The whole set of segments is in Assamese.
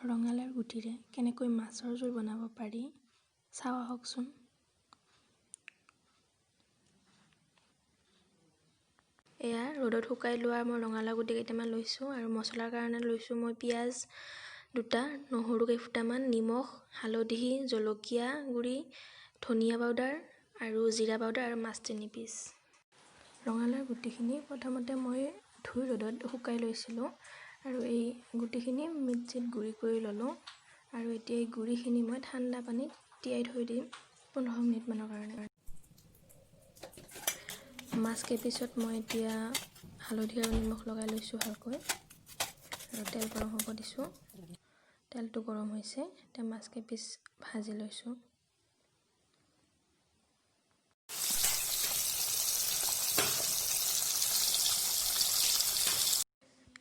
ৰঙালাওৰ গুটিৰে কেনেকৈ মাছৰ জোল বনাব পাৰি চাওঁ আহকচোন। এয়া ৰ'দত শুকাই লোৱা মই ৰঙালাও গুটি কেইটামান লৈছোঁ আৰু মছলাৰ কাৰণে লৈছোঁ মই পিঁয়াজ দুটা, নহৰু কেইফুটামান, নিমখ, হালধি, জলকীয়া গুড়ি, ধনিয়া পাউডাৰ আৰু জিৰা পাউডাৰ আৰু মাছ 3 পিচ। ৰঙালাওৰ গুটিখিনি প্ৰথমতে মই ধুই ৰ'দত শুকাই লৈছিলোঁ আৰু এই গুটিখিনি মিক্সিত গুড়ি কৰি ল'লোঁ আৰু এতিয়া এই গুড়িখিনি মই ঠাণ্ডা পানীত তিয়াই থৈ দিম 15 মিনিটমানৰ কাৰণে। মাছ কেইপিছত মই এতিয়া হালধি আৰু নিমখ লগাই লৈছোঁ ভালকৈ আৰু তেল গৰম হ'ব দিছোঁ। তেলটো গৰম হৈছে, এতিয়া মাছ কেইপিচ ভাজি লৈছোঁ।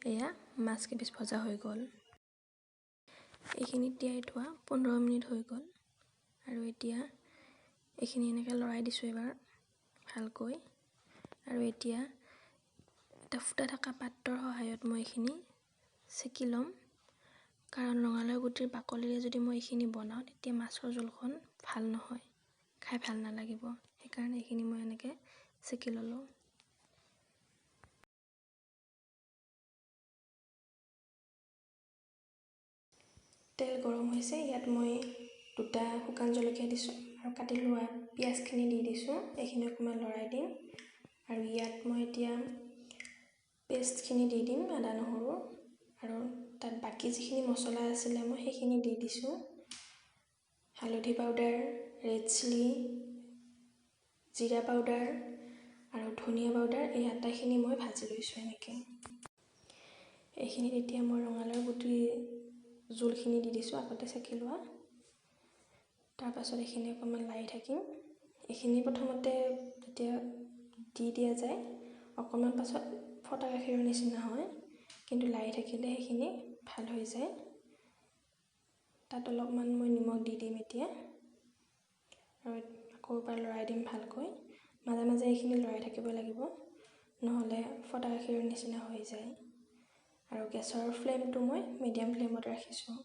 এয়া মাছ কেইপিচ ভজা হৈ গ'ল। এইখিনি তিয়াই থোৱা 15 মিনিট হৈ গ'ল আৰু এতিয়া এইখিনি এনেকৈ লৰাই দিছোঁ এবাৰ ভালকৈ। আৰু এতিয়া এটা ফুটা থকা পাত্ৰৰ সহায়ত মই এইখিনি চেকি ল'ম, কাৰণ ৰঙালাও গুটিৰ বাকলিৰে যদি মই এইখিনি বনাওঁ তেতিয়া মাছৰ জোলখন ভাল নহয়, খাই ভাল নালাগিব। সেইকাৰণে এইখিনি মই এনেকৈ চেকি ল'লোঁ। তেল গৰম হৈছে, ইয়াত মই দুটা শুকান জলকীয়া দিছোঁ আৰু কাটি লোৱা পিঁয়াজখিনি দি দিছোঁ। এইখিনি অকণমান লৰাই দিম আৰু ইয়াত মই এতিয়া পেষ্টখিনি দি দিম, আদা নহৰু, আৰু তাত বাকী যিখিনি মছলা আছিলে মই সেইখিনি দি দিছোঁ। হালধি পাউডাৰ, ৰেড চিলি, জিৰা পাউডাৰ আৰু ধনিয়া পাউডাৰ, এই আটাইখিনি মই ভাজি লৈছোঁ এনেকৈ। এইখিনিত এতিয়া মই ৰঙালাও গুটিৰ জোলখিনি দি দিছোঁ, আগতে চেকি লোৱা। তাৰপাছত এইখিনি অকণমান লাই থাকিম। এইখিনি প্ৰথমতে যেতিয়া দি দিয়া যায় অকণমান পাছত ফটা গাখীৰৰ নিচিনা হয়, কিন্তু লাই থাকিলে সেইখিনি ভাল হৈ যায়। তাত অলপমান মই নিমখ দি দিম এতিয়া আৰু আকৌ এবাৰ লৰাই দিম ভালকৈ। মাজে মাজে এইখিনি লৰাই থাকিব লাগিব, নহ'লে ফটা গাখীৰৰ নিচিনা হৈ যায়। আৰু গেছৰ ফ্লেমটো মই মিডিয়াম ফ্লেমত ৰাখিছোঁ।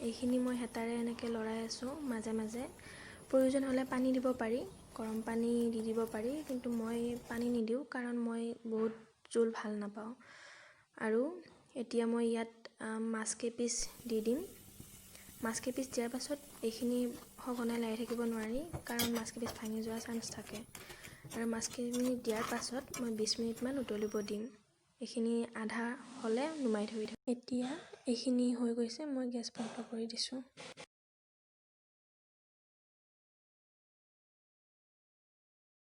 এইখিনি মই হেতাৰে এনেকৈ লৰাই আছোঁ মাজে মাজে। প্ৰয়োজন হ'লে পানী দিব পাৰি, গৰম পানী দি দিব পাৰি, কিন্তু মই পানী নিদিওঁ, কাৰণ মই বহুত জোল ভাল নাপাওঁ। আৰু এতিয়া মই ইয়াত মাছ কেইপিচ দি দিম। মাছ কেইপিচ দিয়াৰ পাছত এইখিনি সঘনাই লাই থাকিব নোৱাৰি, কাৰণ মাছ কেইপিচ ভাঙি যোৱাৰ চান্স থাকে। আৰু মাছখিনি দিয়াৰ পাছত মই 20 মিনিটমান উতলিব দিম। এইখিনি আধা হ'লে নুমাই থৈ দিম। এতিয়া এইখিনি হৈ গৈছে, মই গেছ বন্ধ কৰি দিছোঁ।